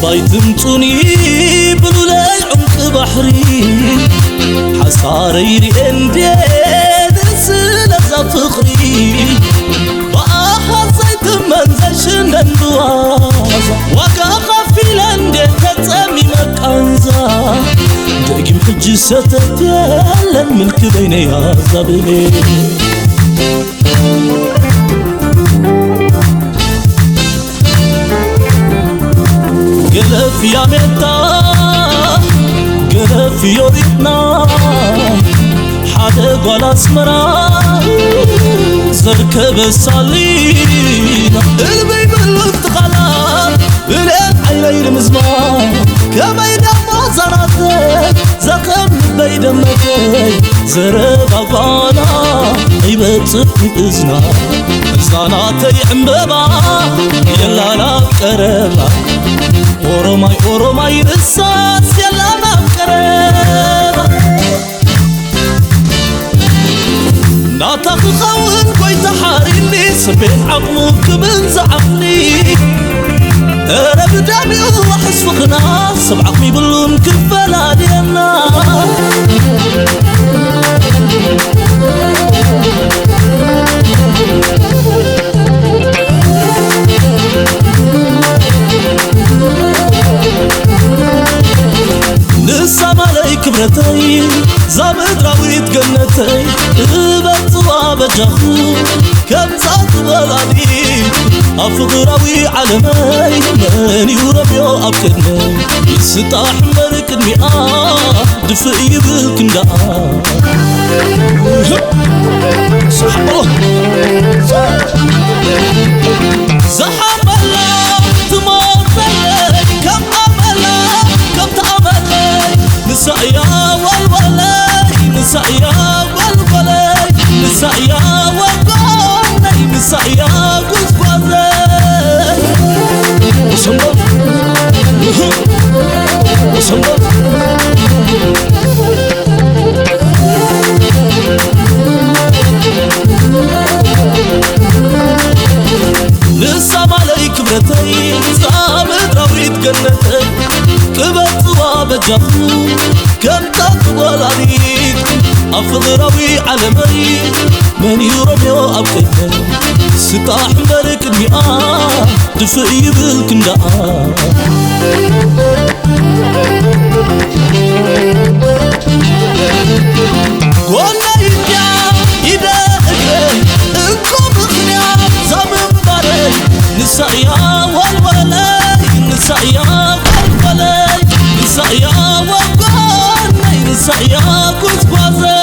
ባይ ትምጹኒ ብሉለይ ዑምቂ ባሕሪ፣ ሓሳረይ ርኤ እንዴ ስለዛ ፍቕሪ። ብኣሃት ዘይትመን ዘይሽነን ብዋዛ፣ ዋጋ ኸፊለ እንዴ ተጸሚመ ቃንዛ። ደጊም ሕጂ ሰተት የለን ምልኪ በይነይ ኣዛብሌ። ገለፍ ያሜታ፣ ገለፍ ዮሪትና፣ ሓደ ጓል ኣስመራ ዘርከበ ሳሊና። እልበይ በሉት ቃላት ብሌን ዓይነይ ንምዝማር፣ ከመይ ደሞ ዛናተይ ዘኸም ልበይ ደመተይ፣ ዘረባ ጓና ይበጽሕ እዝና። እዛ ናተይ ዕምበባ የላን ኣብ ቀረባ፣ ኦሮማይ ኦሮማይ ንሳስ የላን ኣብ ቀረባ። ናታ ክኸውን ጎይታ ሓሪኒ፣ ሰሜን ዓቕሙ ክብል ዝዓቕኒ። እረ ብደሚኡ ዋሕስ ፍቕርና፣ ሰብ ዓቕሚ ይብሉን ክፈላልየና። ንሳ ማለይ ክብረተይ፣ ዛ ምድራዊት ገነተይ፣ እበጽዋ በጃኹ፣ ከምዛ ትበላሊ ኣብ ፍቕራዊ ዓለመይ፣ መን እዩ ረብዮ ኣብ ቅድመይ? ይስጣሕ እምበር ቅድሚኣ፣ ድፍእ ይብል ክንዳኣ። ሰሓቦ። ዝሓመላ ትሞተለይ፣ ከም ኣመላ፣ ከምቲ ኣመለይ። ንሳ እያ ወልወለይ፣ ንሳ እያ ወልወለይ፣ ንሳ እያ ወልወለይ፣ ንሳ እያ ጉዝጓዘይ። ሰንበት፣ ሰንበት። ንሳ ማለይ ክብረተይ፣ እዛ ምድራዊት ገነተይ፣ ቅበጽዋ በጃኹ፣ ከምታ ትወላዲት ኣብ ፍቕራዊ ዓለመይ፣ መን እዩ ሮሜዮ ኣብ ቅድመይ? ስጣሕ እምበር ቅድሚኣ፣ ድፍእ ይብል ክንዳኣ። ጎነይ እንድያ ኢደ እግረይ፣ እንኮ ምኽንያት ዛምንባረይ፣ ንሳ እያ ወልወለይ፣ ንሳ እያ ወልወለይ፣ ንሳ እያ ወጎነይ፣ ንሳ እያ ጉዝጓዘይ።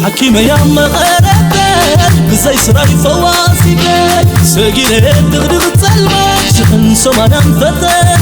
ሓኪመያ መቐረተይ፣ ብዘይ ስራይ ፈዋሲተይ፣ ሰጊረ ድቕድቕ ጸልማት ሽሕን ሰማንያን ፈተይ።